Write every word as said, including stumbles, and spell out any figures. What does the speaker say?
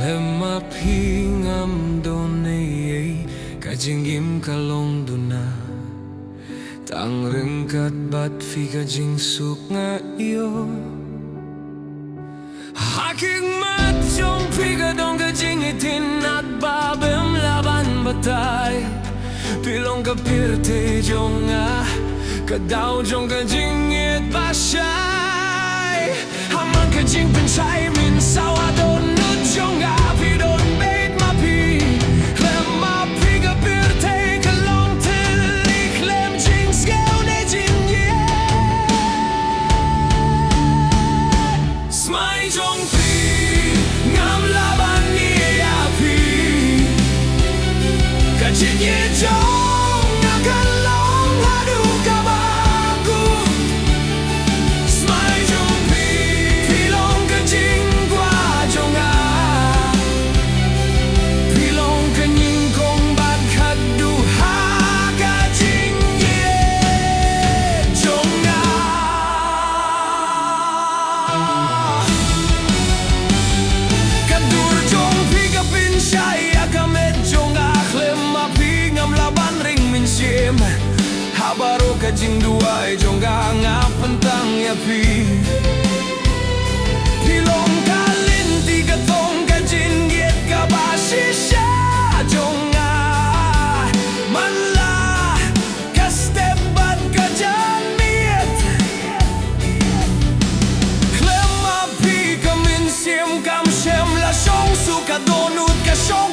Lem ma phi ngam don ei ei, ka jingim ka long duna. Tang ryngkat bad phi ka jingsuk nga ïoh. Ha khmat jong phi ka don ka jingitynnad ba bym lah ban batai. Phi long ka pyrthei jong nga, ka daw jong ka jingïeit ba shai. Ha man ka jingpynshai mynsaw ha dohnud jong nga, phi don beit ma phi. Khlem ma phi ka pyrthei ka long tylli khlem jingsngew ne jingïeit. Smai jong phi, ngam lah ban ïa phi. Ka jingïeit jong nga ka long haduh kaba kut. Smai jong phi, phi long ka jingkwah jong nga. Phi long ka nyngkong bad khatduh ha ka jingïeit jong nga. Ka dur jong phi ka pynshai ïa ka met jong nga, khlem ma phi ngam lah ban ring mynsiem. Ha baroh ka jingduwai jong nga, nga pyntang ïa phi. Phi long ka lynti ka tong ka jingïeit kaba shisha jong nga. Man la ka step bad ka janmiet. Khlem ma phi ka mynsiem kam shym la shong suk, ka dohnud ka shong